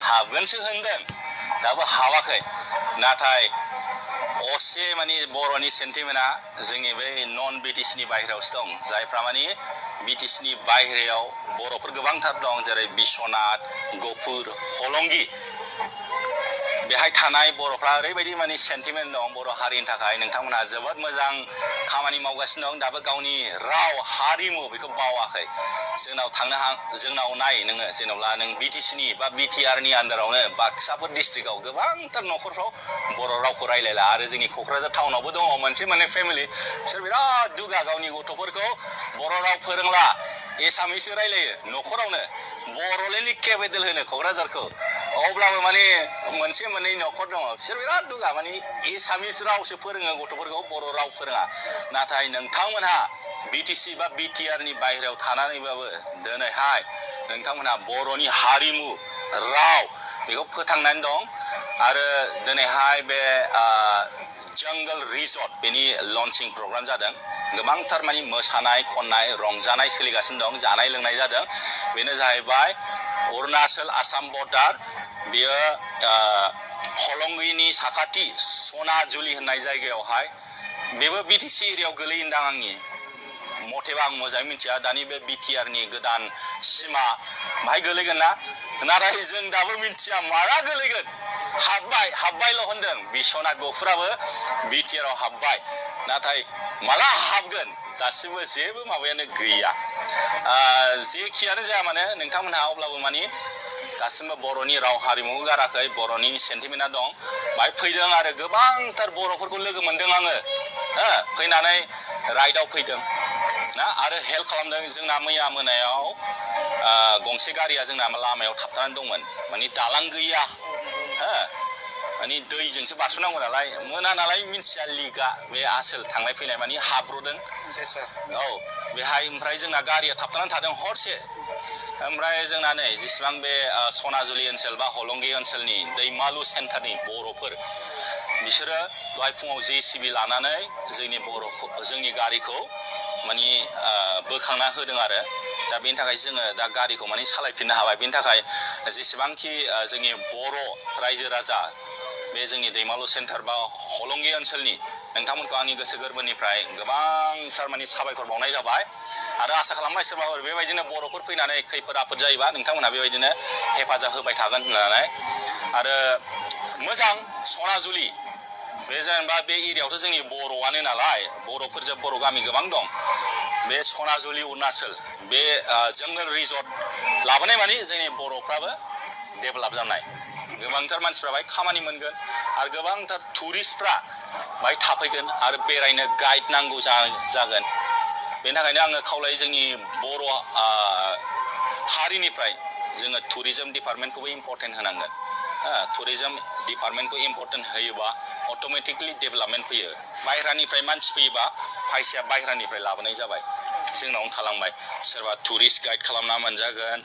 हाबगोनसो होनदों दाबो हाबाखै नाथाय असे माने बर'नि सेन्टिमेन्टआ जोंनि बे नन बिटिसिनि बाहेरायावसो दं जायफ्रा माने बिटिसिनि बाहेरायाव बर'फोर गोबांथार दं जेरै बिश्वनाथ गफुर हलंगि बेहाय थानाय बर'फ्रा ओरैबायदि माने सेन्टिमेन्ट दं बर' हारिनि थाखाय नोंथांमोनहा जोबोद मोजां खामानि मावगासिनो दं दाबो गावनि राव हारिमु बेखौ बावाखै जोंनाव नाय नोङो जेनेबा नों बिटिसिनि बा बिटिआरनि आन्दारावनो बाक्साफोर डिस्ट्रिक्टआव गोबांथार न'खरफ्राव बर' रावखौ रायलायला आरो जोंनि क'क्राझार टाउनावबो दङ मोनसे मोननै फेमिलि बिसोर बिराद दुगा गावनि गथ'फोरखौ बर' राव फोरोंला एसामिससो रायलायो न'खरावनो बर'लेण्डनि केपिटेल होनो क'क्राझारखौ अब्लाबो माने मोनसे मोननै न'खर दङ बिसोर बिराद दुगा माने एसामिस रावसो फोरोङो गथ'फोरखौ बर' राव फोरोङा नाथाय नोंथांमोनहा बिटिसि बा बिटिआरनि बाहेरायाव थानानैबाबो दिनैहाय नोंथांमोनहा बर'नि हारिमु राव बेखौ फोथांनानै दं आरो दिनैहाय बे जंगल रिसर्ट बेनि लन्चिं प्रग्राम जादों गोबांथार माने मोसानाय खननाय रंजानाय सोलिगासिनो दं जानाय लोंनाय जादों बेनो जाहैबाय अरुणाचल आसाम बर्डार बेयो हलंगिनि साखाथि सनाजुलि होननाय जायगायावहाय बेबो बिटिसि एरियायाव गोलैयोदां आंनि मथेबा आं मोजाङै मिथिया दानि बे बिटिआरनि गोदान सिमा बाहाय गोलैगोन ना नाथाय जों दाबो मिथिया माला गोलैगोन हाबबायल' होनदों बिश्वनाथ गफुराबो बिटिआराव हाबबाय नाथाय माला हाबगोन दासिमबो जेबो माबायानो गैया जेखियानो जाया मानो नोंथांमोनहा अब्लाबो माने दासिमबो बर'नि राव हारिमुखौ गाराखै बर'नि सेन्टिमेन्टआ दं बाहाय फैदों आरो गोबांथार बर'फोरखौ लोगो मोनदों आङो फैनानै राइडआव फैदों ना आरो हेल्प खालामदों जोंना मैया मोनायाव गंसे गारिया जोंना लामायाव थाबथानानै दंमोन माने दालां गैया माने दैजोंसो बारस'नांगौ नालाय मोना नालाय मिन्थिया लिगा बे आसोल थांनाय फैनाय माने हाब्र'दों औ बेहाय ओमफ्राय जोंना गारिया थाबथानानै थादों हरसे ओमफ्राय जोंना नै जेसेबां बे सनाजुलि ओनसोल बा हलंगि ओनसोलनि दैमालु सेन्टारनि बर'फोर बिसोरो दहाय फुङाव JCB लानानै जोंनि गारिखौ माने बोखांना होदों आरो दा बेनि थाखाय जोङो दा गारिखौ माने सालायफिननो हाबाय बेनि थाखाय जेसेबांखि जोंनि बर' रायजो राजा बे जोंनि दैमालु सेन्टार बा हलंगि ओनसोलनि नोंथांमोनखौ आंनि गोसो गोरबोनिफ्राय गोबांथार माने साबायखर बावनाय जाबाय आरो आसा खालामबाय सोरबाफोर बेबायदिनो बर'फोर फैनानै खैफोद आफोद जायोबा नोंथांमोनहा बेबायदिनो हेफाजाब होबाय थागोन होननानै आरो मोजां सनाजुलि बे जेनेबा बे एरियायावथ' जोंनि बर'आनो नालाय बर'फोरजों बर' गामि गोबां दं बे सनाजुलि अरुणाचल बे जंगल रिसर्ट लाबोनाय माने जोंनि बर'फ्राबो डेभेलप जानाय गोबांथार मानसिफ्रा बाहाय खामानि मोनगोन आरो गोबांथार टुरिस्टफ्रा बाहाय थाफैगोन आरो बेरायनो गाइड नांगौ जागोन बेनि थाखायनो आङो खावलायो जोंनि बर' हारिनिफ्राय जोङो टुरिजम डिपार्टमेन्टखौबो इम्परटेन्ट होनांगोन टुरिजम डिपार्टमेन्टखौ इम्परटेन्ट होयोबा अट'मेटिकलि डेभेलपमेन्ट फैयो बाहेरानिफ्राय मानसि फैयोबा फैसाया बाहेरानिफ्राय लाबोनाय जाबाय जोंनावनो थालांबाय सोरबा टुरिस्ट गाइड खालामना मोनजागोन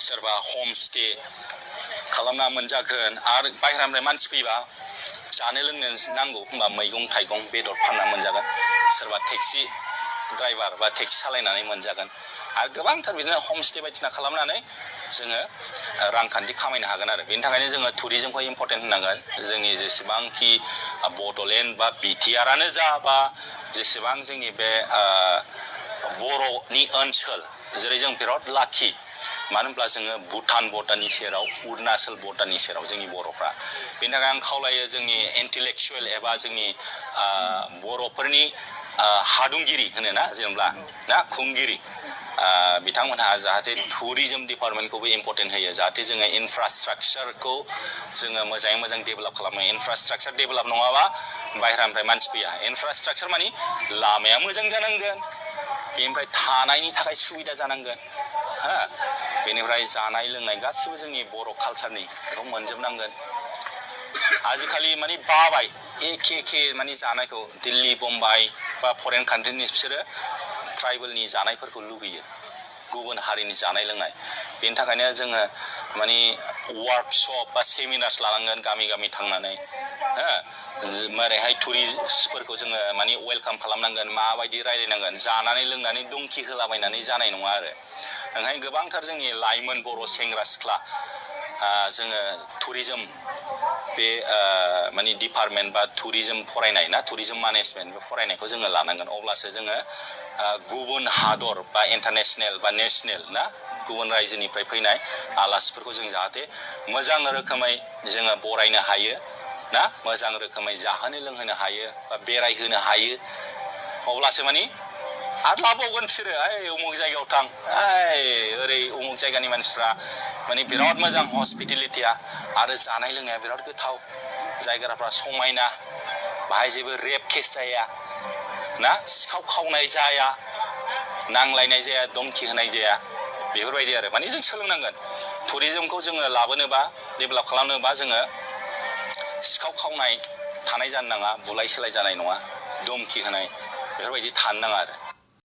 सोरबा हम स्टे खालामना मोनजागोन आरो बाहेरानिफ्राय मानसि फैबा जानो लोंनो नांगौ होनबा मैगं थाइगं बेदर फानना मोनजागोन सोरबा टेक्सि ड्राइभार बा टेक्सि सालायनानै मोनजागोन आरो गोबांथार बिदिनो हमस्टे बायदिसिना खालामनानै जोङो रांखान्थि खामायनो हागोन आरो बेनि थाखायनो जोङो टुरिजमखौ इम्परटेन्ट होनांगोन जोंनि जेसेबांखि बड'लेण्ड बा बिटिआरानो जा बा जेसेबां जोंनि बे बर'नि ओनसोल जेरै जों बिराद लाखि मानो होनब्ला जोङो भुटान बर्डारनि सेराव अरुणाचल बर्डारनि सेराव जोंनि बर'फ्रा बेनि थाखाय आं खावलायो जोंनि इन्टेलेक्सुवेल एबा जोंनि बर'फोरनि हादुंगिरि होनो ना जेनेबा ना खुंगिरि बिथांमोनहा जाहाथे टुरिजम डिपार्टमेन्टखौबो इम्परटेन्ट होयो जाहाथे जोङो इनफ्रास्ट्राक्चारखौ जोङो मोजाङै मोजां डेभेलप खालामो इनफ्रास्ट्राक्चार डेभेलप नङाबा बाहेरानिफ्राय मानसि फैया इनफ्रास्ट्राक्चार माने लामाया मोजां जानांगोन बेनिफ्राय थानायनि थाखाय सुबिदा जानांगोन बेनिफ्राय जानाय लोंनाय गासिबो जोंनि बर' कालचारनि बेखौ मोनजोबनांगोन आजिखालि माने बाबाय एखे माने जानायखौ दिल्ली बम्बाइ बा फरेन कान्ट्रिनि बिसोरो ट्राइबेलनि जानायफोरखौ लुबैयो गुबुन हारिनि जानाय लोंनाय बेनि थाखायनो जोङो माने वार्कशप बा सेमिनार्स लानांगोन गामि गामि थांनानै मारैहाय टुरिस्टफोरखौ जोङो माने वेलकाम खालामनांगोन माबायदि रायलायनांगोन जानानै लोंनानै दंखि होलाबायनानै जानाय नङा आरो ओंखायनो गोबांथार जोंनि लाइमोन बर' सेंग्रा सिख्ला जोङो टुरिजम बे माने डिपार्टमेन्ट बा टुरिजम फरायनाय ना टुरिजम मेनेजमेन्ट बे फरायनायखौ जोङो लानांगोन अब्लासो जोङो गुबुन हादर बा इन्टारनेशनेल बा नेशनेल ना गुबुन रायजोनिफ्राय फैनाय आलासिफोरखौ जों जाहाथे मोजां रोखोमै जोङो बरायनो हायो ना मोजां रोखोमै जाहोनो लोंहोनो हायो बा बेरायहोनो हायो अब्लासो माने आरो लाबावगोन बिसोरो उमुक जायगायाव थां ओरै उमुक जायगानि मानसिफ्रा माने बिराद मोजां हस्पिटेलिटिया आरो जानाय लोंनाया बिराद गोथाव जायगाफ्रा समायना बाहाय जेबो रेप केस जाया ना सिखाव खावनाय जाया नांलायनाय जाया धमकी होनाय जाया बेफोरबायदि आरो माने जों सोलोंनांगोन टुरिजमखौ जोङो लाबोनोबा डेभेलप खालामनोबा जोङो सिखाव खावनाय थानाय जानो नाङा बुलाय सोलाय जानाय नङा धमकी होनाय बेफोरबायदि थानो नाङा आरो